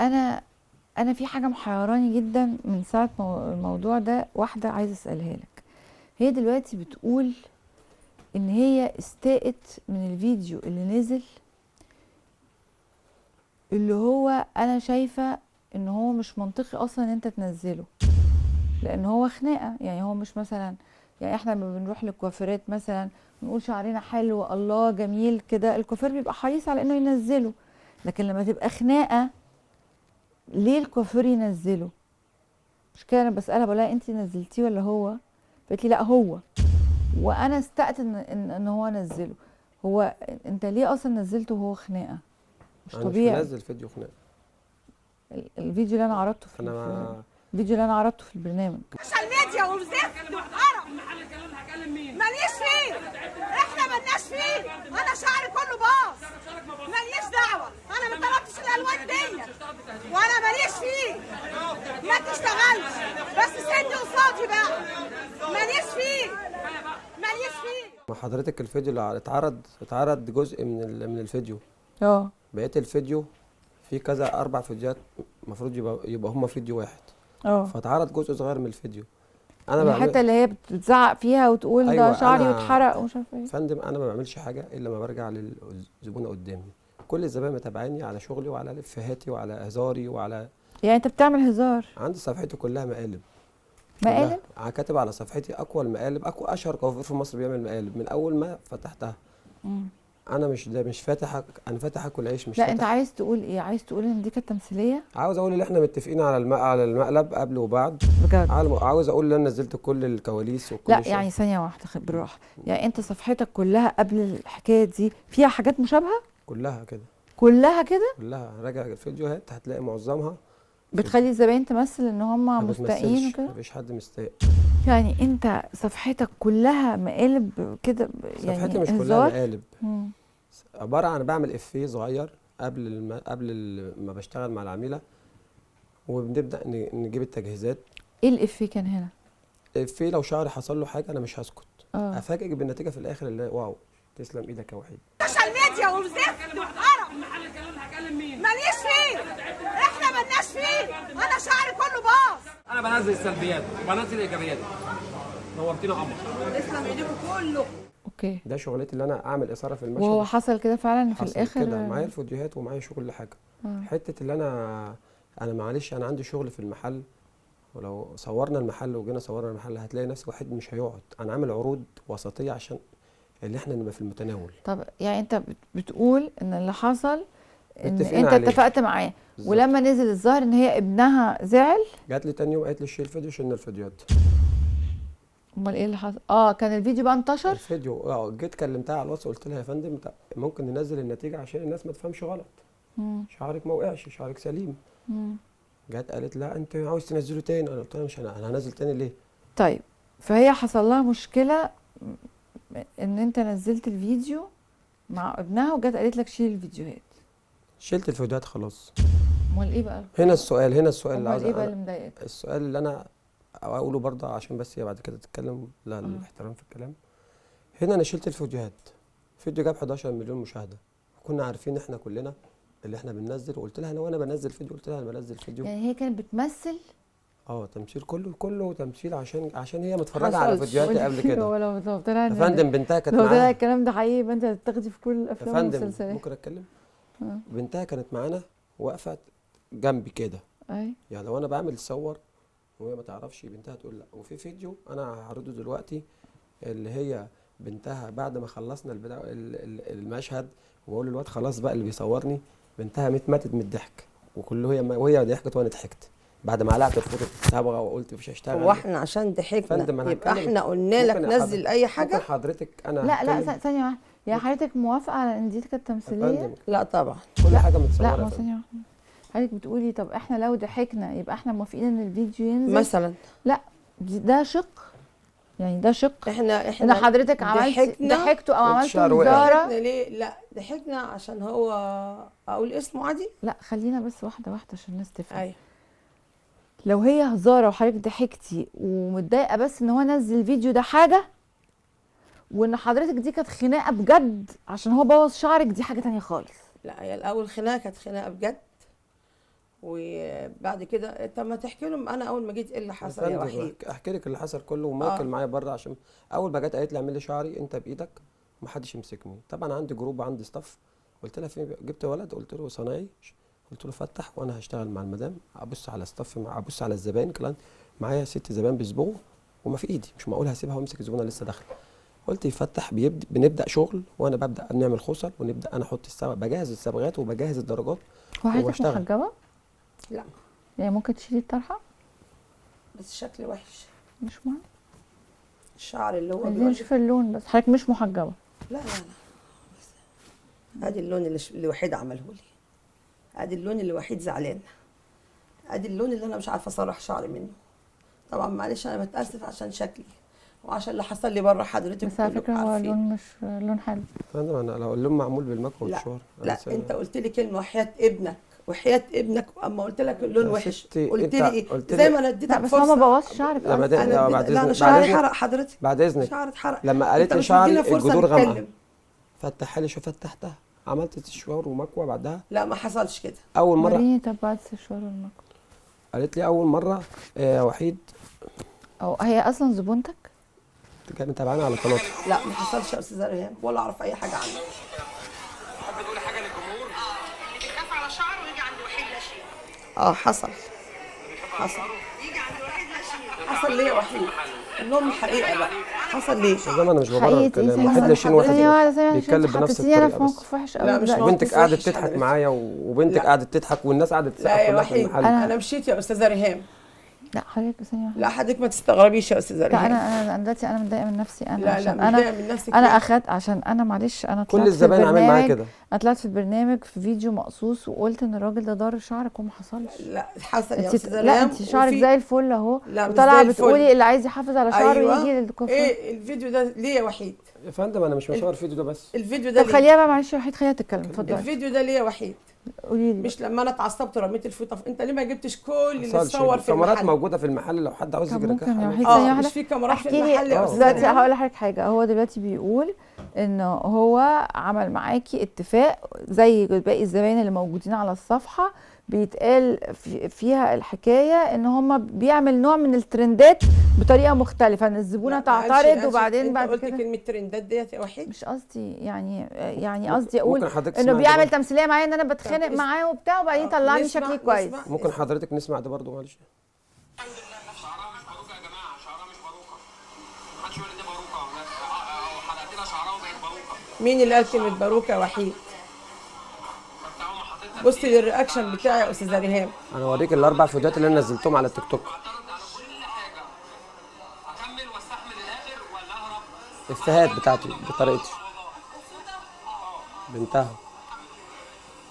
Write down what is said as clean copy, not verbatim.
انا في حاجة محيراني جدا من ساعة الموضوع ده، واحدة عايزه اسالها لك. هي دلوقتي بتقول ان هي استاءت من الفيديو اللي نزل، اللي هو انا شايفه ان هو مش منطقي اصلا ان انت تنزله، لان هو خناقه. يعني هو مش مثلا، يعني احنا لما بنروح للكوافيرات مثلا نقول شعرنا حلو الله جميل كده، الكوافير بيبقى حريص على انه ينزله، لكن لما تبقى خناقه ليه الكوافير ينزله؟ مش كده؟ انا بسالها بقول لها انت نزلتيه ولا هو؟ قالت لي لا هو، وانا استأت ان هو نزله. هو انت ليه اصلا نزلته وهو خناقه؟ مش انا مش طبيعي. منزل فيديو خناقه. الفيديو اللي انا عرضته في انا الفيديو اللي انا عرضته في البرنامج. social media وزفت وقرف، ماليش فيه، احنا مالناش فيه، انا شعري كله باظ، ماليش دعوه، انا ما طلبتش الالوان دي وانا ماليش فيه، ما تشتغلش بس سندي قصادي بقى، ماليش فيه ماليش فيه. مع حضرتك الفيديو اللي اتعرض جزء من الفيديو. بقيت الفيديو في كذا 4 فيديوهات المفروض يبقى هما فيديو واحد. فاتعرض جزء صغير من الفيديو. انا الحتة اللي هي بتزعق فيها وتقول أيوة ده شعري واتحرق ومش عارفه ايه. فندم انا ما بعملش حاجة الا لما برجع للزبونه قدامي. كل الزبائن متابعاني على شغلي وعلى افيهاتي وعلى هزاري وعلى، يعني انت بتعمل هزار؟ عندي صفحتي كلها مقالب. مقالب؟ كاتب على صفحتي اقوى المقالب، اقوى اشهر كوافير في مصر بيعمل مقالب من اول ما فتحتها. انا مش ده مش فاتح، انا فاتح اكل عيش، مش لا فاتح. انت عايز تقول ايه؟ عايز تقول ان دي كانت تمثيلية؟ عاوز اقول ان احنا متفقين على المقلب قبل وبعد. بجد؟ عاوز اقول ان انا نزلت كل الكواليس وكل لا شيء. يعني ثانية واحدة بالراحة، يعني انت صفحتك كلها قبل الحكاية دي فيها حاجات مشابهة؟ كلها كده. كلها كده؟ كلها. راجع الفيديوهات هتلاقي معظمها بتخلي الزباين تمثل ان هم مستائين وكده؟ مفيش حد مستاء. يعني انت صفحتك كلها مقالب كده؟ يعني صفحتي مش كلها مقالب. عبارة عن بعمل افيه صغير قبل ما بشتغل مع العميله، وبنبدا نجيب التجهيزات. ايه الافيه كان هنا؟ افيه لو شعري حصل له حاجة انا مش هسكت. افاجئك بالنتيجة في الاخر اللي wow تسلم ايدك يا وحيد. social media وزفت وقرف، ماليش فيه، احنا مالناش فيه، انا شعري كله باظ. انا بنزل السلبيات وبنزل الايجابيات. نورتينا قمر. تسلم ايديكم كله. okay. ده شغلتي اللي انا اعمل اثاره في المشهد. وهو حصل كده فعلا في الاخر؟ كده معايا الفيديوهات ومعايا شغل حاجة. حتة اللي انا معلش انا عندي شغل في المحل، ولو صورنا المحل وجينا صورنا المحل هتلاقي نفسك واحد مش هيقعد. انا عامل عروض وسطية عشان اللي احنا نبقى في المتناول. طب يعني انت بتقول ان اللي حصل ان انت اتفقت معاه، ولما نزل الظاهر ان هي ابنها زعل، جات لي تاني يوم قالت لي شيل الفيديو، شلنا الفيديوهات. امال ايه اللي حصل؟ كان الفيديو بقى انتشر؟ الفيديو جيت كلمتها على الواتس قلت لها يا فندم ممكن ننزل النتيجة عشان الناس ما تفهمش غلط. شعرك ما وقعش، شعرك سليم. جت قالت لا انت عاوز تنزله تاني. انا قلت لها مش انا هنزل تاني ليه؟ طيب فهي حصل لها مشكلة ان انت نزلت الفيديو مع ابنها وجت قالت لك شيل الفيديوهات. شلت الفيديوهات خلاص. امال ايه بقى؟ هنا السؤال اللي عاوز ايه بقى اللي مضايقك؟ السؤال اللي انا اقوله برضه عشان بس هي بعد كده تتكلم، لا الاحترام في الكلام. هنا انا شلت الفيديوهات، فيديو جاب 11 مليون مشاهده، كنا عارفين احنا كلنا اللي احنا بننزل، وقلت لها انا وانا بنزل فيديو قلت لها انا بنزل فيديو. يعني هي كانت بتمثل؟ تمثيل كله تمثيل عشان هي متفرجه على فيديوهاتي قبل كده. لو طلع يا فندم بنتها كانت معانا، لو طلع الكلام ده حقيقي يبقى انت هتتاخدي في كل الافلام والمسلسلات. ممكن اتكلم؟ بنتها كانت معانا واقفة جنبي كده. اي يعني لو انا بعمل صور وهي ما تعرفش بنتها تقول لا. وفي فيديو انا هعرضه دلوقتي اللي هي بنتها بعد ما خلصنا المشهد، وبقول للواد خلاص بقى اللي بيصورني، بنتها ماتت من الضحك، وكله هي وهي ضحكت وانا ضحكت بعد ما قلعت الفوطه الصبغه وقلت مش هشتغل. هو احنا عشان ضحكنا يبقى احنا قلنا لك نزل اي حاجة؟ ممكن حضرتك انا لا لا ثانية واحدة، يعني حضرتك موافقة على ان دي كانت تمثيلية؟ لا طبعا كل حاجة متصورة. لا ثانية واحدة، حضرتك بتقولي طب احنا لو ضحكنا يبقى احنا موافقين ان الفيديو ينزل مثلا؟ لا ده شق، يعني ده شق. احنا حضرتك عملت ضحكتوا او عملتوا هزاره ليه؟ لا ضحكنا عشان هو اقول اسمه عادي؟ لا خلينا بس واحدة واحدة عشان الناس تفهم. ايوه لو هي هزاره وحضرتك ضحكتي ومتضايقه بس ان هو نزل الفيديو ده حاجة، وان حضرتك دي كانت خناقه بجد عشان هو بوظ شعرك دي حاجة تانية خالص. لا هي الاول خناقه كانت خناقه بجد، وبعد كده طب ما تحكي لهم انا اول ما جيت ايه اللي حصل يا وحيد. احكي لك اللي حصل كله. ومايكل معايا بره، عشان اول ما جت قالت لي اعمل لي شعري انت بايدك ومحدش يمسكني. طبعا عندي group وعندي staff. قلت لها فين؟ جبت ولد قلت له صنايعي، قلت له فتح وانا هشتغل مع المدام، ابص على staff، ابص على الزباين. كلام معايا 6 زباين بيصبغوا وما في ايدي، مش معقول هسيبها وامسك الزبونه لسه داخله. قلت يفتح، بنبدا شغل، وانا ببدا نعمل خصل، ونبدا انا احط الصبغ، بجهز الصبغات وبجهز الدرجات. وحضرتك محجبة؟ لا. يعني ممكن تشيلي الطرحة؟ بس شكلي وحش. مش مهم. الشعر اللي هو عايزين نشوف اللون بس. حضرتك مش محجبة؟ لا لا لا، بس ادي اللون اللي وحيد عمله لي، ادي اللون اللي وحيد زعلان، ادي اللون اللي انا مش عارفه اصرح شعري منه. طبعا معلش انا بتاسف عشان شكلي وعشان اللي حصل لي بره حضرتك. بس على فكرة هو اللون مش لون حلو. فندم انا لو اللون معمول بالمكوى والشعر. لا انت قلت لي كلمة وحياه ابنك، وحياه ابنك، اما قلت لك اللون وحش قلت لي ايه؟ زي ما انا اديتك فرصة. بس هو ما بوظش شعرك. لا بعد اذنك، انا شعري اتحرق حضرتك. بعد اذنك شعري اتحرق. لما قالت لي شعري الجذور غامقه فتحها لي، شو فتحتها، عملت سشوار ومكوى بعدها. لا ما حصلش كده. اول مرة وريني. طب بعد السشوار والمكوى قالت لي اول مرة يا وحيد. او هي اصلا زبونتك؟ كانت متابعانا على قناتي. لا ما حصلش يا استاذه ريهام، ولا اعرف اي حاجة عنها. تحب تقولي حاجة للجمهور؟ اللي بيخاف على شعره يجي عند وحيد لاشين. حصل حصل يجي عند وحيد لاشين. حصل ليه يا وحيد؟ قول لهم الحقيقة بقى، حصل ليه؟ زي ما انا مش ببرر الكلام. وحيد لاشين واحد بيتكلم بنفس الطريقة بس. في موقف وحش قوي. لا مش بنتك قعدت تضحك معايا، وبنتك قعدت تضحك، والناس قعدت تسقف كلها في المحل. انا مشيت يا استاذه ريهام. لا حضرتك ثانية واحدة. لا حضرتك ما تستغربيش يا استاذة ريهام. لا انا دلوقتي انا متضايقة من نفسي انا. لا عشان لا متضايقة من نفسك. انا اخدت عشان انا معلش انا كل الزباين عامل معايا كده. انا طلعت في البرنامج في فيديو مقصوص وقلت ان الراجل ده ضر شعرك وما حصلش. لا حصل يا استاذة ريهام. لا انت شعرك زي الفل اهو، وطالعة بتقولي اللي عايز يحافظ على شعره. أيوة. يجي للكوافير. ايه الفيديو ده ليه يا وحيد؟ يا فندم انا مش مصور الفيديو ده بس. الفيديو ده طب خليها بقى معلش يا وحيد، خليها تتكلم. اتفضلي. الفيديو ده ليه يا وحيد؟ قولي لي. مش لما انا اتعصبت ورميت الفوطه، انت ليه ما جبتش كل اللي اتصور في المحل؟ الكاميرات موجودة في المحل لو حد عاوز يرجعها. مش في كاميرات في المحل يا استاذ. دلوقتي هقول لحضرتك حاجة. هو دلوقتي بيقول ان هو عمل معاكي اتفاق زي باقي الزباين اللي موجودين على الصفحة، بيتقال فيها الحكاية ان هم بيعمل نوع من الترندات بطريقة مختلفة، ان الزبونه تعترض وبعدين بعد كده. قلت كلمة ترندات ديت يا وحيد؟ مش قصدي يعني قصدي اقول انه بيعمل تمثيلية معايا ان انا بتخانق معاه وبتاع، وبعدين يطلعني شكلي كويس. ممكن حضرتك نسمع ده برضه معلش؟ الحمد لله. شعرها مش باروكه يا جماعة، شعرها مش باروكه. محدش يقول ان دي باروكه، حلقت لها شعرها وبقت باروكه. مين اللي قال كلمة باروكه يا وحيد؟ بصي لل reaction بتاعي يا استاذه ريهام. انا اوريك الاربع فيديوهات اللي انا نزلتهم على التيك توك. افيهات بتاعتي بطريقتي. بنتها.